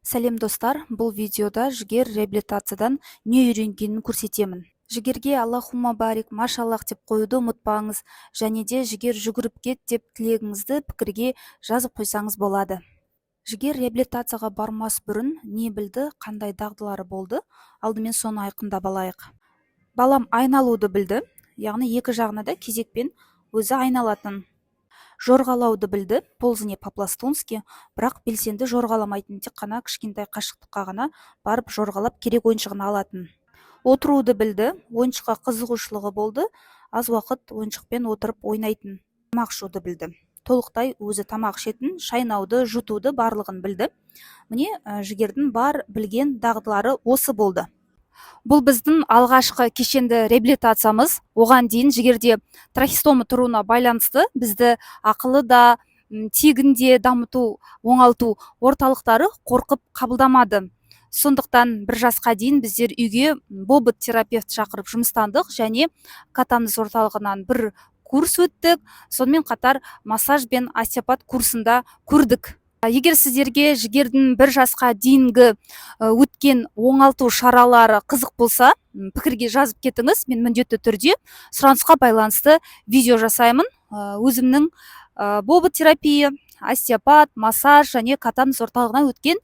Сәлем, достар! Бұл видеода Жігер реабилитациядан не үйренгенін көрсетемін. Жігерге «Аллахумма барик», «Машаллах» деп қоюды ұмытпаңыз және де «Жігер, жүгіріп кет» деп тілегіңізді пікірге жазып қойсаңыз болады. Жігер реабилитацияға бармас бұрын не білді, қандай дағдылары болды, алдымен соны айқындап алайық. Балам айналуды білді, яғни екі жағына да кезекпен өзі айналатын. Жорғалауды білді, ползание по-пластунски, бірақ белсенді жорғаламайтын, тек қана кішкентай қашықтыққа ғана барып жорғалап, керек ойыншығын алатын. Отыруды білді, ойыншыққа қызығушылығы болды, аз уақыт ойыншықпен отырып ойнайтын. Тамақ ішуді білді, толықтай өзі тамақ ішетін, шайнауды, жұтуды, барлығын білді. Міне, Жігердің бар білген дағдылары осы болды. Бұл біздің алғашқы кешенді реабилитациямыз. Оған дейін Жігерде трахеостома тұруына байланысты бізді ақылы да, тегін де дамыту, оңалту орталықтары қорқып қабылдамады. Сондықтан 1 жасқа дейін біздер үйге бобат терапевт шақырып жұмыстандық және катамнез орталығынан бір курс өттік. Сонымен қатар массаж бен остеопат курсында көрдік. Егер сіздерге Жігердің 1 жасқа дейінгі өткен оңалту шаралары қызық болса, пікірге жазып кетіңіз. Мен міндетті түрде сұранысқа байланысты видео жасаймын. Өзімнің бобат терапия, остеопат, массаж және катамнез орталығынан өткен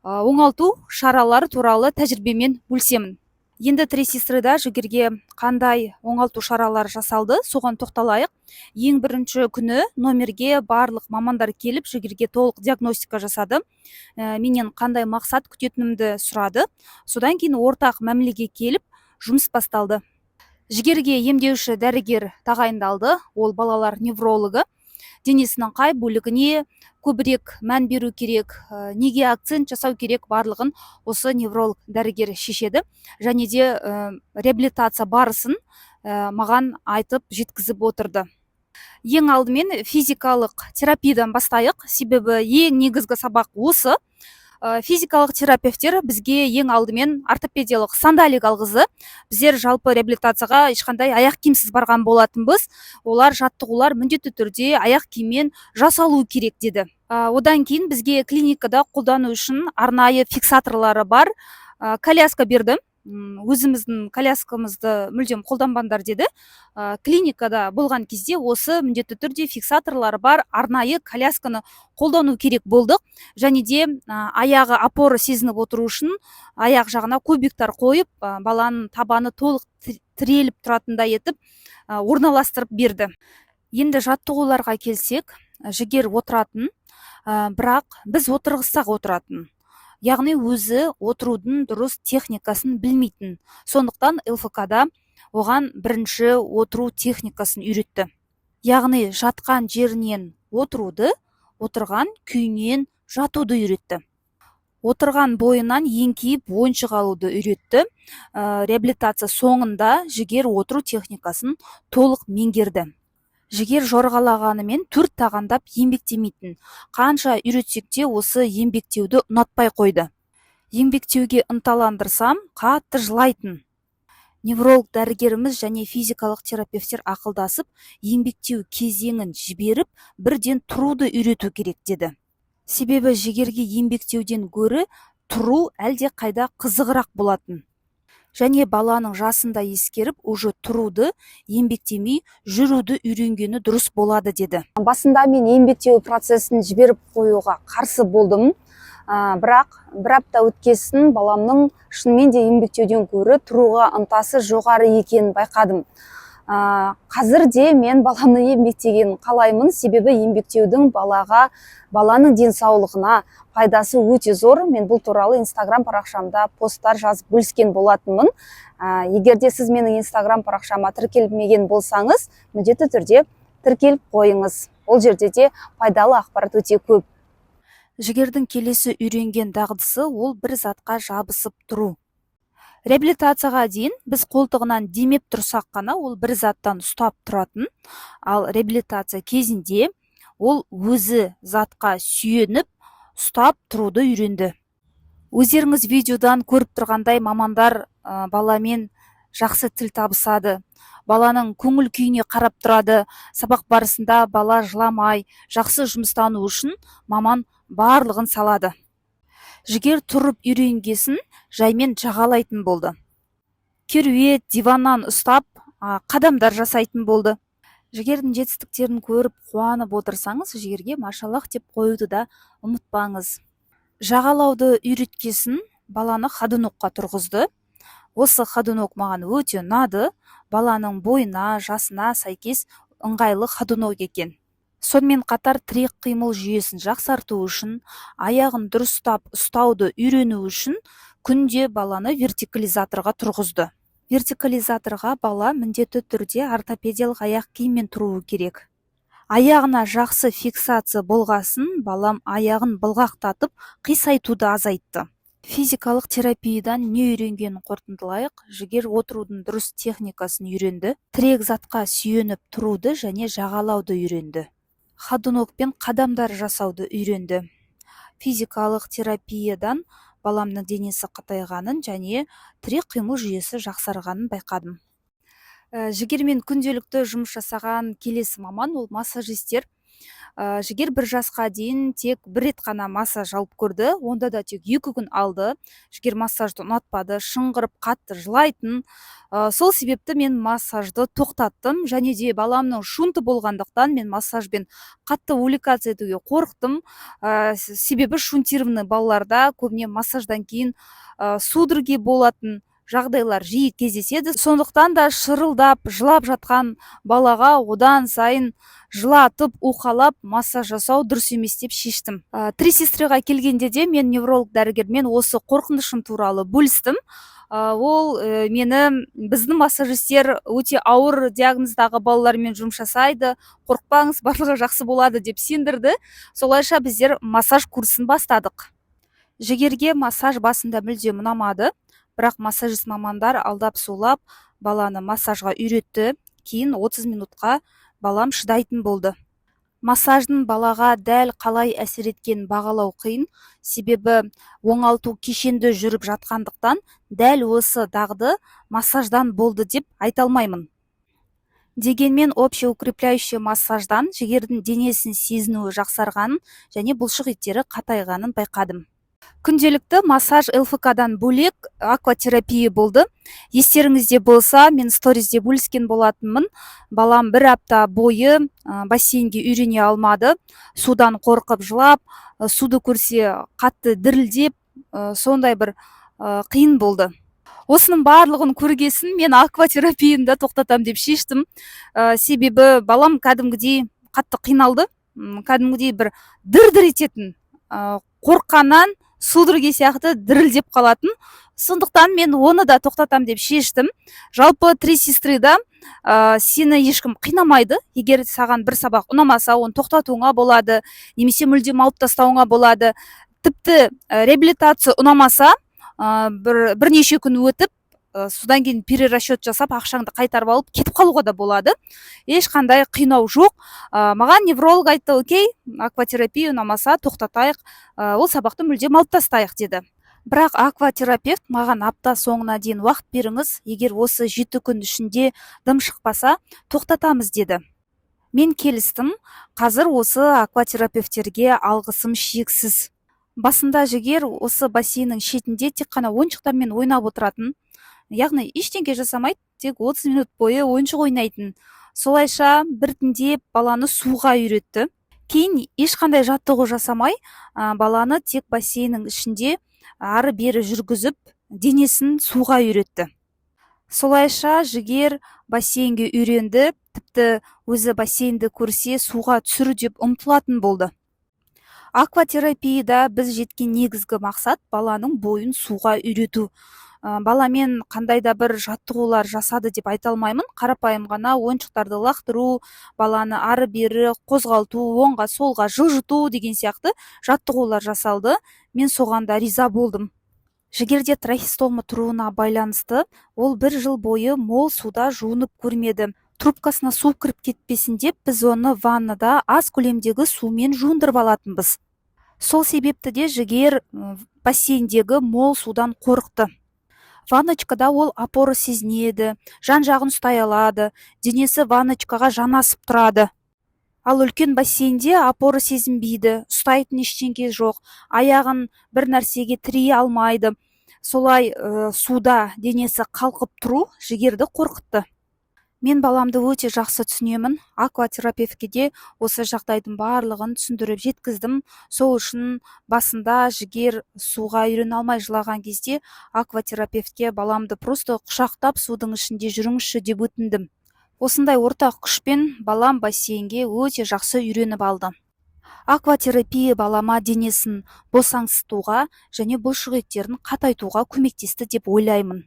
оңалту шаралары туралы тәжірибемен бөлісемін. Енді «Три сестрыда» Жігерге қандай оңалту шаралары жасалды, соған тоқталайық. Ең бірінші күні номерге барлық мамандар келіп, Жігерге толық диагностика жасады. Менен қандай мақсат күтетінімді сұрады. Содан кейін ортақ мәмілеге келіп, жұмыс басталды. Жігерге емдеуші дәрігер тағайындалды, ол балалар неврологы. Денесінің қай бөлігіне көбірек мән беру керек, неге акцент жасау керек, барлығын осы невролог дәрігер шешеді және де реабилитация барысын маған айтып жеткізіп отырды. Ең алдымен физикалық терапиядан бастайық, себебі ең негізгі сабақ осы. Физикалық терапевтер бізге ең алдымен ортопедиялық сандалик алғызды. Біздер жалпы реабилитацияға ешқандай аяқ киімсіз барған болатынбыз. Олар жаттығулар міндетті түрде аяқ киіммен жасалу керек деді. Одан кейін бізге клиникада қолдану үшін арнайы фиксаторлары бар коляска берді. Өзіміздің коляскамызды мүлдем қолданбаңдар деді. Клиникада болған кезде осы міндетті түрде фиксаторлары бар арнайы колясканы қолдану керек болдық және де аяғы опора сезініп отыру үшін аяқ жағына кубиктар қойып, баланың табаны толық тіреліп тұратындай етіп орналастырып берді. Енді жаттығуларға келсек, Жігер отыратын, бірақ біз отырғызсақ отыратын, яғни өзі отырудың дұрыс техникасын білмейтін. Сондықтан ЛФК-да оған бірінші отыру техникасын үйретті, яғни жатқан жерінен отыруды, отырған күйінен жатуды үйретті, отырған бойынан еңкейіп ойыншық алуды үйретті. Реабилитация соңында Жігер отыру техникасын толық меңгерді. Жігер жорғалағанымен, төрт тағандап еңбектемейтін. Қанша үйретсек те, осы еңбектеуді ұнатпай қойды. Еңбектеуге ынталандырсам, қатты жылайтын. Невролог дәрігеріміз және физикалық терапевтер ақылдасып, еңбектеу кезеңін жіберіп, бірден тұруды үйрету керек деді, себебі Жігерге еңбектеуден гөрі тұру әлде қайда қызығырақ болатын және баланың жасын да ескеріп, уже тұруды, еңбектемей жүруді үйренгені дұрыс болады деді. Басында мен еңбектеу процесін жіберіп қоюға қарсы болдым. Бірақ бір апта өткесін баламның шынымен де еңбектеуден гөрі тұруға ынтасы жоғары екенін байқадым. Қазір де мен баламның еңбектегенін қалаймын, себебі еңбектеудің балаға, баланың денсаулығына пайдасы өте зор. Мен бұл туралы Инстаграм парақшамда посттар жазып бөліскен болатынмын. Егер де сіз менің Инстаграм парақшама тіркелмеген болсаңыз, міндетті түрде тіркеліп қойыңыз, ол жерде де пайдалы ақпарат өте көп. Жігердің келесі үйренген дағдысы — ол бір затқа жабысып тұру. Реабилитацияға дейін біз қолтығынан демеп тұрсақ қана ол бір заттан ұстап тұратын, ал реабилитация кезінде ол өзі затқа сүйеніп ұстап тұруды үйренді. Өздеріңіз видеодан көріп тұрғандай, мамандар баламен жақсы тіл табысады, баланың көңіл күйіне қарап тұрады. Сабақ барысында бала жыламай, жақсы жұмыстану үшін маман барлығын салады. Жігер тұрып үйренгесін, жаймен жағалайтын болды. Кереует, диваннан ұстап, қадамдар жасайтын болды. Жігердің жетістіктерін көріп қуанып отырсаңыз, Жігерге машаллах деп қоюды да ұмытпаңыз. Жағалауды үйреткесін, баланы ходунокқа тұрғызды. Осы ходунок маған өте ұнады. Баланың бойына, жасына сәйкес ыңғайлы ходунок екен. Сонымен қатар тірек қимыл жүйесін жақсарту үшін, аяғын дұрыстап ұстауды үйрену үшін күнде баланы вертикализаторға тұрғызды. Вертикализаторға бала міндетті түрде ортопедиялық аяқ киіммен тұруы керек. Аяғына жақсы фиксация болғасын, балам аяғын былғақтатып, қисайтуды азайтты. Физикалық терапиядан не үйренгенін қорытындылайық. Жігер отырудың дұрыс техникасын үйренді. Тірек затқа сүйеніп тұруды және жағалауды үйренді. Ходунокпен қадамдар жасауды үйренді. Физикалық терапиядан баламның денесі қатайғанын және тірек қимыл жүйесі жақсарғанын байқадым. Жігермен күнделікті жұмыс жасаған келесі маман ол массажистер. Жігер 1 жасқа дейін тек бір рет қана массаж алып көрді, онда да тек 2 күн алды. Жігер массажды ұнатпады, шыңғырып, қатты жылайтын. Сол себепті мен массажды тоқтаттым және де баламның шунты болғандықтан, мен массажбен қатты увлекаться етуге қорықтым. Себебі шунтированный балаларда көбіне массаждан кейін судороги болатын жағдайлар жиі кездеседі. Сондықтан да шырылдап жылап жатқан балаға одан сайын жылатып, уқалап массаж жасау дұрыс емес деп шештім. Три сестрыға келгенде де мен невролог дәрігермен осы қорқынышым туралы бөлістім. Ол мені «Біздің массажистер өте ауыр диагноздағы балалармен жұмыс жасайды, қорықпаңыз, барлығы жақсы болады», – деп сендірді. Солайша біздер массаж курсын бастадық. Жігерге массаж басында мүлдем ұнамады, бірақ массажист мамандар алдап сулап баланы массажға үйретті. Кейін 30 минутқа балам шыдайтын болды. Массаждың балаға дәл қалай әсер еткенін бағалау қиын, себебі оңалту кешенді жүріп жатқандықтан, дәл осы дағды массаждан болды деп айта алмаймын. Дегенмен общеукрепляющий массаждан Жігердің денесін сезінуі жақсарғанын және бұлшық еттері қатайғанын байқадым. Күнделікті массаж, ЛФК-дан бөлек акватерапия болды. Естеріңізде болса, мен сторизде бөліскен болатынмын. Балам бір апта бойы бассейнге үйрене алмады, судан қорқып жылап, суды көрсе қатты дірілдеп, сондай бір қиын болды. Осының барлығын көргесін, мен акватерапияны да тоқтатамын деп шештім. Себебі балам кәдімгідей қатты қиналды, кәдімгідей бір дір дір ететін, қорыққаннан судороги сияқты дірілдеп қалатын. Сондықтан мен оны да тоқтатамын деп шештім. Жалпы, Три сестрыда сені ешкім қинамайды. Егер саған бір сабақ ұнамаса, оны тоқтатуыңа болады немесе мүлдем алып тастауыңа болады. Тіпті реабилитация ұнамаса, бірнеше күн өтіп, содан кейін перерасчет жасап, ақшаңды қайтарып алып кетіп қалуға да болады. Ешқандай қинау жоқ. Маған невролог айтты: «Окей, акватерапия ұнамаса, тоқтатайық, ол сабақты мүлдем алып тастайық», – деді. Бірақ акватерапевт маған: «Апта соңына дейін уақыт беріңіз, егер осы 7 күн ішінде дым шықпаса, тоқтатамыз», – деді. Мен келістім. Қазір осы акватерапевтерге алғысым шексіз. Басында Жігер осы бассейннің шетінде тек қана ойыншықтармен ойнап отыратын, яғни ештеңе жасамайды, тек 30 минут бойы ойыншық ойнайтын. Солайша біртіндеп баланы суға үйретті. Кейін ешқандай жаттығу жасамай, баланы тек бассейннің ішінде ары бері жүргізіп, денесін суға үйретті. Солайша Жігер бассейнге үйренді, тіпті өзі бассейнді көрсе, суға түсір деп ұмтылатын болды. Акватерапияда біз жеткен негізгі мақсат – баланың бойын суға үйрету. Баламен қандай да бір жаттығулар жасады деп айта алмаймын. Қарапайым ғана ойыншықтарды лақтыру, баланы ары бері қозғалту, оңға солға жылжыту деген сияқты жаттығулар жасалды. Мен соған да риза болдым. Жігерде трахеостома тұруына байланысты ол бір жыл бойы мол суда жуынып көрмеді. Трубкасына су кіріп кетпесін деп, біз оны ваннада аз көлемдегі сумен жуындырып алатынбыз. Сол себепті де Жігер бассейндегі мол судан қорықты. Ванночкада ол опора сезінеді, жан жағын ұстай алады, денесі ванночкаға жанасып тұрады. Ал үлкен бассейнде опора сезінбейді, ұстайтын ештеңе жоқ, аяғын бір нәрсеге тірей алмайды. Солай суда денесі қалқып тұру Жігерді қорқытты. Мен баламды өте жақсы түсінемін. Акватерапевтке де осы жағдайдың барлығын түсіндіріп жеткіздім. Сол үшін басында Жігер суға үйрене алмай жылаған кезде акватерапевтке баламды просто құшақтап, судың ішінде жүріңізші деп өтіндім. Осындай ортақ күшпен балам бассейнге өте жақсы үйреніп алды. Акватерапия балама денесін босаңсытуға және бұлшық еттерін қатайтуға көмектесті деп ойлаймын.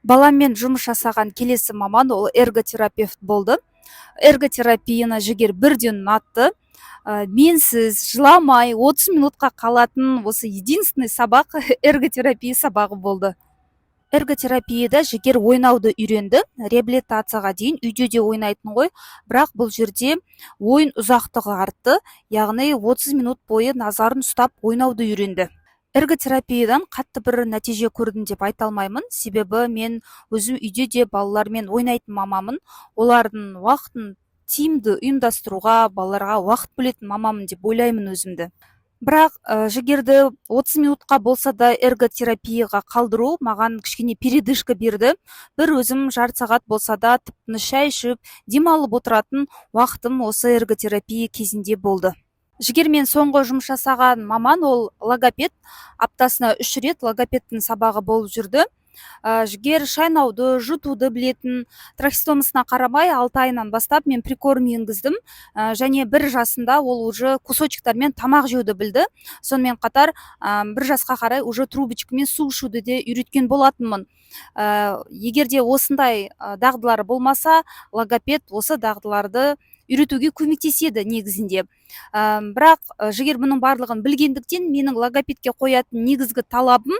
Баламмен жұмыс жасаған келесі маман ол эрготерапевт болды. Эрготерапияны Жігер бірден ұнатты. Менсіз жыламай 30 минутқа қалатын осы единственный сабақ эрготерапия сабағы болды. Эрготерапияда Жігер ойнауды үйренді. Реабилитацияға дейін үйде де ойнайтын ғой, бірақ бұл жерде ойын ұзақтығы артты, яғни 30 минут бойы назарын ұстап ойнауды үйренді. Эрготерапиядан қатты бір нәтиже көрдім деп айта алмаймын, себебі мен өзім үйде де балалармен ойнайтын мамамын. Олардың уақытын тиімді ұйымдастыруға, балаларға уақыт бөлетін мамамын деп ойлаймын өзімді. Бірақ Жігерді 30 минутқа болса да эрготерапияға қалдыру маған кішкене передышка берді. Бір өзім жарты сағат болса да тып тыныш шай ішіп, демалып отыратын уақытым осы эрготерапия кезінде болды. Жігермен соңғы жұмыс жасаған маман ол логопед. Аптасына үш рет логопедтің сабағы болып жүрді. Жігер шайнауды, жұтуды білетін. Трахеостомасына қарамай, 6 айынан бастап мен прикорм енгіздім. Және 1 жасында ол уже кусочектармен тамақ жеуді білді. Сонымен қатар 1 жасқа қарай уже трубочкамен су ішуді де үйреткен болатынмын. Егер де осындай дағдылары болмаса, логопед осы дағдыларды үйретуге көмектеседі негізінде. Бірақ Жігер бұның барлығын білгендіктен, менің логопедке қоятын негізгі талабым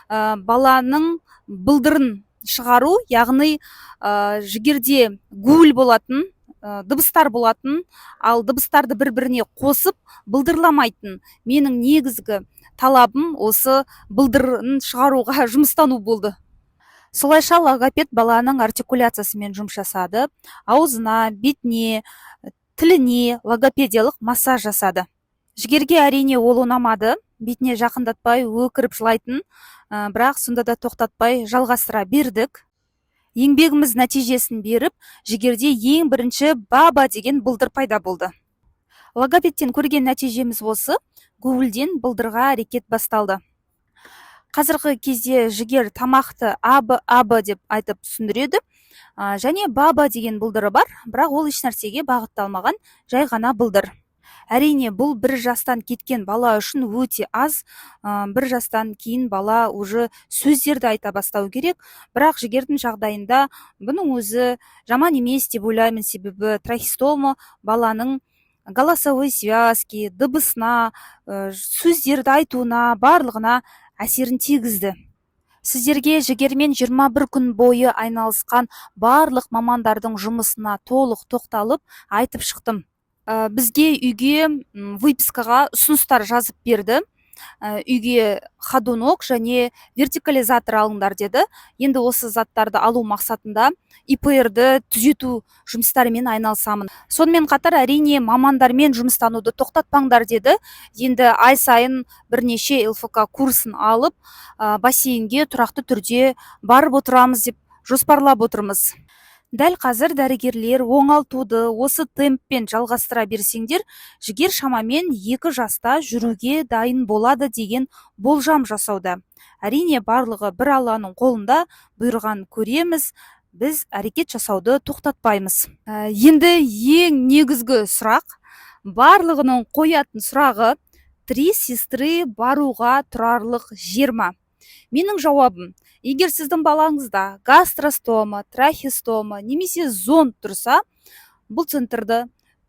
баланың былдырын шығару, яғни Жігерде гүл болатын, дыбыстар болатын, ал дыбыстарды бір біріне қосып былдырламайтын. Менің негізгі талабым осы былдырын шығаруға жұмыстану болды. Солайша логопед баланың артикуляциясымен жұмыс жасады, аузына, бетіне, тіліне логопедиялық массаж жасады. Жігерге, әрине, ол ұнамады, бетіне жақындатпай өкіріп жылайтын, бірақ сонда да тоқтатпай жалғастыра бердік. Еңбегіміз нәтижесін беріп, Жігерде ең бірінші «баба» деген былдыр пайда болды. Логопедтен көрген нәтижеміз осы. Гуглден былдырға әрекет басталды. Қазіргі кезде Жігер тамақты «аб, аб» деп айтып түсіндіреді. Және «баба» деген былдыры бар, бірақ ол ешнәрсеге бағытталмаған жай ғана былдыр. Әрине, бұл 1 жастан кеткен бала үшін өте аз. 1 жастан кейін бала уже сөздерді айта бастау керек, бірақ Жігердің жағдайында бұның өзі жаман емес деп ойлаймын, себебі трахеостома баланың голосовой связки, дыбысына, сөздерді айтуына, барлығына әсерін тигізді. Сіздерге Жігермен 21 күн бойы айналысқан барлық мамандардың жұмысына толық тоқталып айтып шықтым. Бізге үйге выпискаға ұсыныстар жазып берді. Үйге ходунок және вертикализатор алыңдар деді. Енді осы заттарды алу мақсатында ИПР-ді түзету жұмыстарымен айналысамын. Сонымен қатар, әрине, мамандармен жұмыстануды тоқтатпаңдар деді. Енді ай сайын бірнеше ЛФК курсын алып, бассейнге тұрақты түрде барып отырамыз деп жоспарлап отырмыз. Дәл қазір дәрігерлер оңалтуды осы темппен жалғастыра берсеңдер, Жігер шамамен 2 жаста жүруге дайын болады деген болжам жасауда. Әрине, барлығы бір Алланың қолында, бұйырғанын көреміз, біз әрекет жасауды тоқтатпаймыз. Енді ең негізгі сұрақ, барлығының қоятын сұрағы: «Три сестры баруға тұрарлық жер ма?» Менің жауабым: егер сіздің балаңызда гастростома, трахеостома немесе зонд тұрса, бұл центрді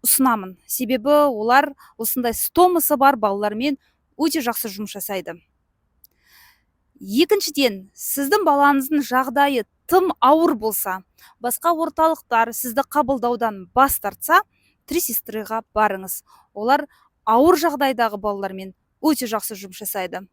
ұсынамын, себебі олар осындай стомасы бар балалармен өте жақсы жұмыс жасайды. Екіншіден, сіздің балаңыздың жағдайы тым ауыр болса, басқа орталықтар сізді қабылдаудан бас тартса, Три сестрыға барыңыз. Олар ауыр жағдайдағы балалармен өте жақсы жұмыс жасайды.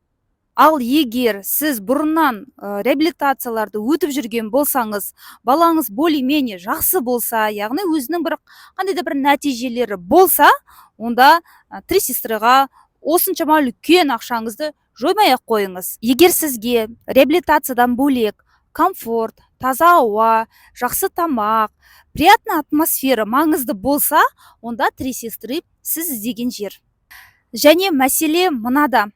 Ал егер сіз бұрыннан реабилитацияларды өтіп жүрген болсаңыз, балаңыз более менее жақсы болса, яғни өзінің бір қандай да бір нәтижелері болса, онда «Три сестры»ға осыншама үлкен ақшаңызды жоймай ақ қойыңыз. Егер сізге реабилитациядан бөлек комфорт, таза ауа, жақсы тамақ, приятная атмосфера маңызды болса, онда «Три сестры» сіз іздеген жер. Және мәселе мынада: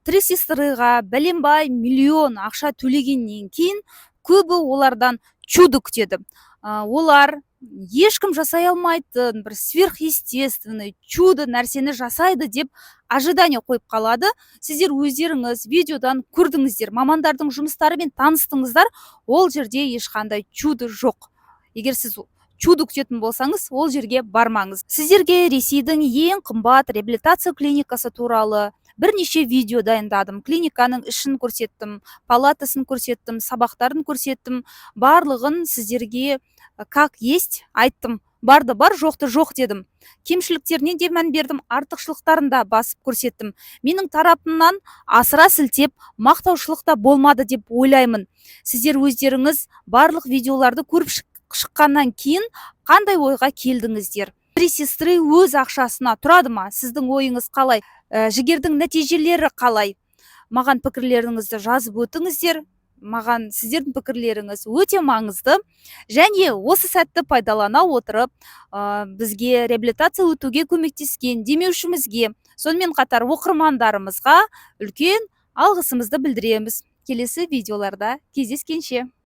«Три сестры»ға бәленбай миллион ақша төлегеннен кейін көбі олардан чудо күтеді. Олар ешкім жасай алмайтын бір сверхъестественный чудо нәрсені жасайды деп ожидание қойып қалады. Сіздер өздеріңіз видеодан көрдіңіздер, мамандардың жұмыстарымен таныстыңыздар. Ол жерде ешқандай чудо жоқ. Егер сіз чудо күтетін болсаңыз, ол жерге бармаңыз. Сіздерге Ресейдің ең қымбат реабилитация клиникасы туралы бірнеше видео дайындадым. Клиниканың ішін көрсеттім, палатасын көрсеттім, сабақтарын көрсеттім. Барлығын сіздерге как есть айттым. Барды бар, жоқты жоқ дедім. Кемшіліктеріне де мән бердім, артықшылықтарын да басып көрсеттім. Менің тарапымнан асыра сілтеп мақтаушылық та болмады деп ойлаймын. Сіздер өздеріңіз барлық видеоларды көріп шыққаннан кейін қандай ойға келдіңіздер? «Три сестры» өз ақшасына тұрады ма? Сіздің ойыңыз қалай? Жігердің нәтижелері қалай? Маған пікірлеріңізді жазып өтіңіздер. Маған сіздердің пікірлеріңіз өте маңызды. Және осы сәтті пайдалана отырып, бізге реабилитация өтуге көмектескен демеушімізге, сонымен қатар оқырмандарымызға үлкен алғысымызды білдіреміз. Келесі видеоларда кездескенше!